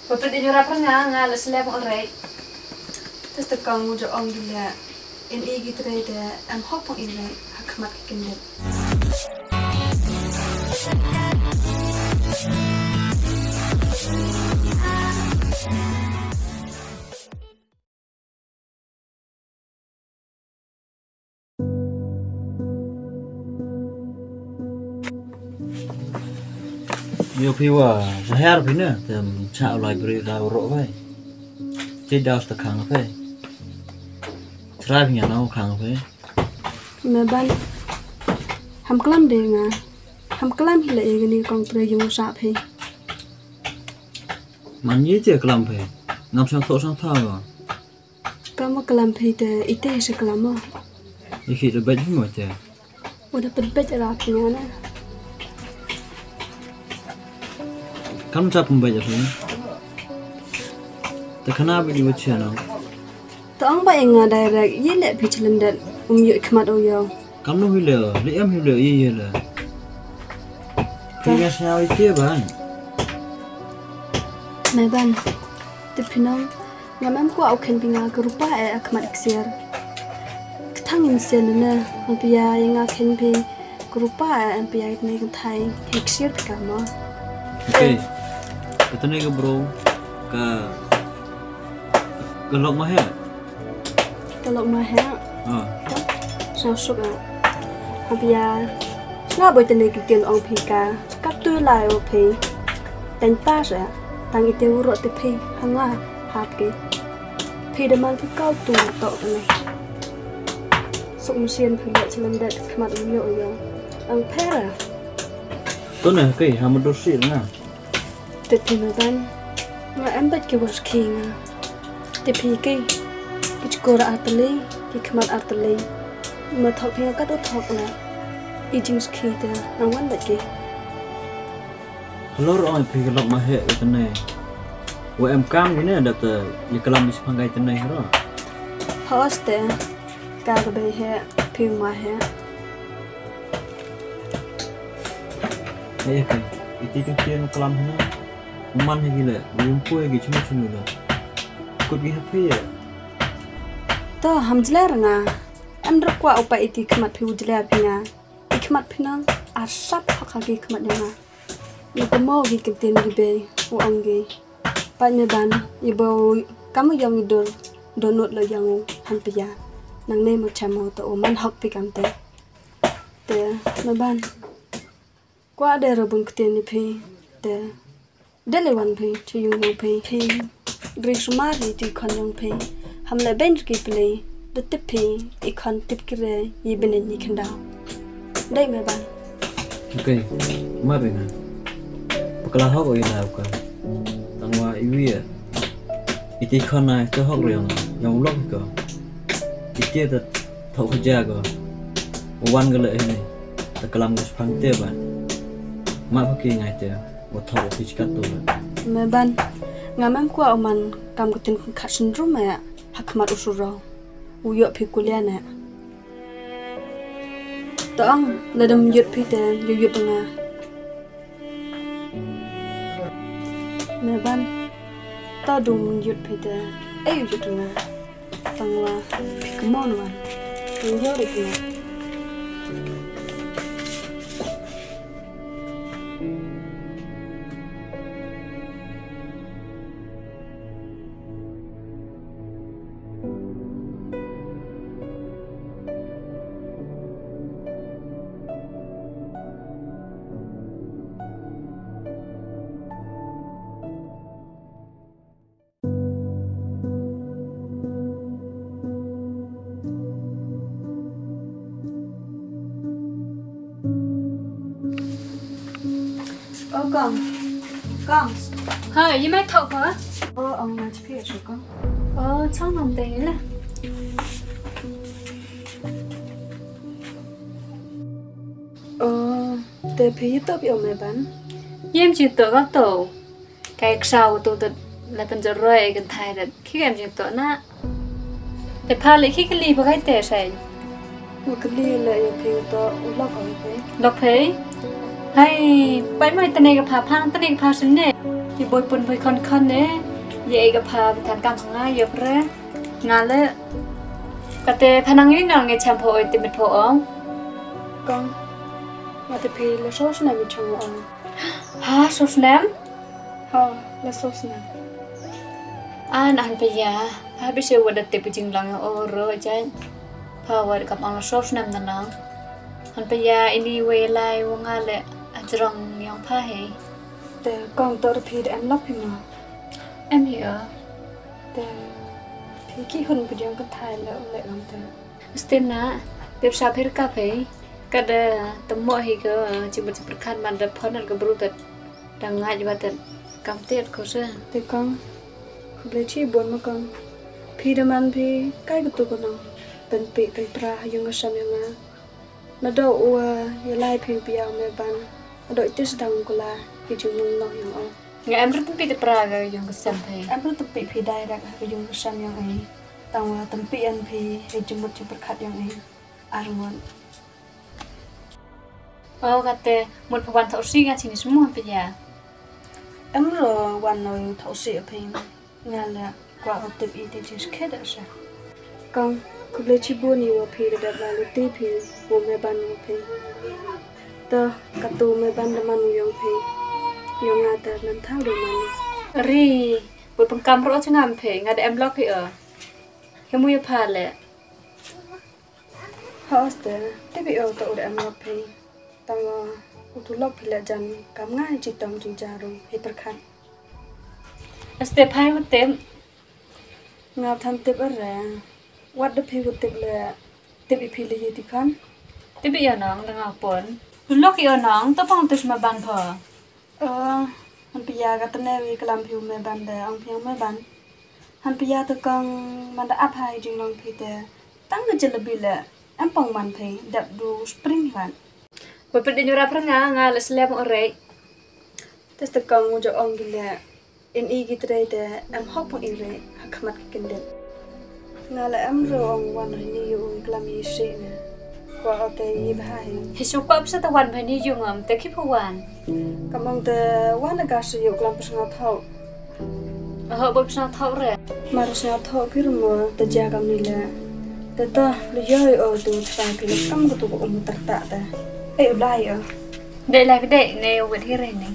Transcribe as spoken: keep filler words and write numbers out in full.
Ko tu di nyura pernga nga le selem ong rei. Tes tekong ujo ong gila. In i gi trei de em hok pong i rei ha khmat ki kendit. Yo phi wa sahar phi ne tem cha library da ro bai. Ti da sta khang phi. Tra phi na khang phi. Me ban. Ham klam de nga. Ham klam hi la e gani kong pre yung sa phi. Man ye che klam phi. Ngam sang tho sang tha ba. Ka ma klam phi te ite se klam mo. Iki de bej mo te. Udah pet bej ra phi na. Kam sa pun bej phi. Te khana bi di wa che na. Tang ba ing nga direct ye le phi chlem det um yu khmat o yo. Kam no hi le, le em hi le ye ye le. Phi nga sha ite ban. Me ban. Te phi nong. Ngam em kwah u khein phi nga ka rupa e a khmat ksiar. Kthang im sen ne, ang pia i nga khein phi ka rupa e ang pia itne ka thai, he ksiar phi ka mo. Okay. Katne ka bro ka ka lok ma he. Ka lok ma he. Ah. Sa suk a. Ang pia. Sna boi tne ki kin ong phi ka. Ka tu lai o phi. Tang pa sa. Tang ite u ro te phi. Hanga. Hap ki. Phi de man phi kau tu to ne. Suk machine phi le chlem det khmat yo yo. Ang phera. To ne kai ha ma do si na. Te phi me ban. Nga em bat ki was ki nga. Te phi ki. Ki chkor artali, ki khmat artali. Ma thok phi nga kat u thok na. I jing ski te nang wan bat ki. Halor ong phi ka lok ma he ka tene. Wa em kam gine da te ye kalam bi sipang kai tene haro. Hos te ka ka be he phi ma he. Ai ka iti ka kien kalam hana. Man he gile yung pue gi chunu chunu da. Kut gi ha phi ya. To ham jler nga. Em dra kwa upa iti khmat phi u jler phi nga. I khmat phi nang asap hok ha ki khmat ya nga. Ni ko mo gi kin tin gi be u ang gi. Pat me ban i bo kam yong i dur donut lo yang u han pia. Nang ne mo chamo to u man hok phi kam te. Te me ban. Kwa de ro bun ktien ni phi te. De le wan phi chi yung yung phi phi. Dri sumar hi ti khon yung phi. Ham le ben ki pli. De tip phi i khon tip ki re i ben ni khandao. Dei me ban. Okay, ma be na. Pakla ho ko ina ka. Tang wa i wi ya. I ti khon na te hok re yang. Yang u lok ko. I ti te thok ja ko. Wan ga le ni. Ta kalam ga phang te ba. Ma ba ki ngai te. Wa thok ki chikat tu ba. Me ban. Nga mem kwa oman kam ka tin khat syndrome ya. Ha khmat u suro. U yok phi kulia ne. To ang ladam yut phi te yu yut nga. Me ban. To dum yut phi te. Ei yut nga. Tang wa phi kmon wan. Nang yor ik nga. O kong. Kong. Ha, i mai thok ba? O, ong na chpi shu kong. O, chang nam te la. O, te phi to phi o me ban. Yem chi to ka to. Kai ksaw tu tu la pen jor roi kan thai dat. Khi em jing to na. Te pha le khi kali ba kai te sai. Mo kali le ya phi to u lok oi phi. Lok phi. Hai, pai mai tane ka pha pha tane ka pha sin ne. Ïa boi pun boi khon khon ne. Ïa ei ka pha ba than kam nga ïa pre. Nga le. Kate pha nang ïa nang ngi cham pho oi timit pho ong. Kong. Nga te phi la so snem i chong ong. Ha so snem? Ha la so snem. Ah na han pa ïa. Pha bi se wa da te pi jing lang o ro jai. Pha wa da kam ong la so snem na nang. Han pa ïa ini wei lai wa nga le ajrong yong pha hei. Te kong tor phi da em lok phi ma. Em hi o. Te phi ki hun phi jong ka thai le u le ong te. Stem na, te psa phi ka phi. Ka da tamo hi ka chi ba chi pyrkhat man da phon ka bru ta. Da ngai ba ta kam te ko sa. Te kong. Khublei chi bon ma kong. Phi da man phi kai ka tu ko nong. Pen pi pen pra yung ka sam yung nga. Naduh u ïa lai phi pia me ban. Naduh tis dang kula ki jingmong long yang ong. Nga em rut pi te pra ga yung ka sem phi. Em rut pi phi dai rak ha yung ka sem yang ai. Tang wa tem pi an phi he jingmut jingpyrkhat yang ai. Arngon. Oh kate mut pha wan thau si nga chini semua pia. Em ro wan no thau si phi. Nga la kwah u tip i te jingskhet da sha. Kong, khublei chibun i wa phi da dap la luti phi u me ban wa phi. To, katu me ban da man u yong phi. Yong nga ta nan thau da man. Ri, bu pengkam ro changam phi, nga da em lok phi o. Ke mu ya pha le. Ha oste, te bi o to u da em lok phi. Tang u tu lok phi le jan kam nga hi chi tong jing jaru hi perkhat. Oste phai u tip. Nga than tip are. Wat da phi u tip le tip i phi le hi ti khan. Tip i o nong da nga pon. Tu lok i o nong to pong tis ma ban pho. Oh, han pia ka tene wi kalam phi u me ban de ong phi u me ban. Han pia to kong man da ap hai jing long phi te. Tang ka jelebi le em pong man phi dap du spring lan. Wa pit de nyura pernga nga le slem o rei. Tes to kong u jo ong gi le. In i ki tre te em hok pong i re ha khmat ki kendit. Nga la em ro ong wan ha ni yu i klam i shi ne. Kwa o te i bha hi. Hi shu kwa psa ta wan bha ni yu ngam te ki pha wan. Kam ong te wan ga shi yu klam psa nga thau. Ho bo psa thau re. Mar psa thau ki rumo te ja kam ni le. Te to le yo o tu tsa ki le kam ko tu ko um tar ta te. E u lai o. Dei lai dei ne wet hi re ni.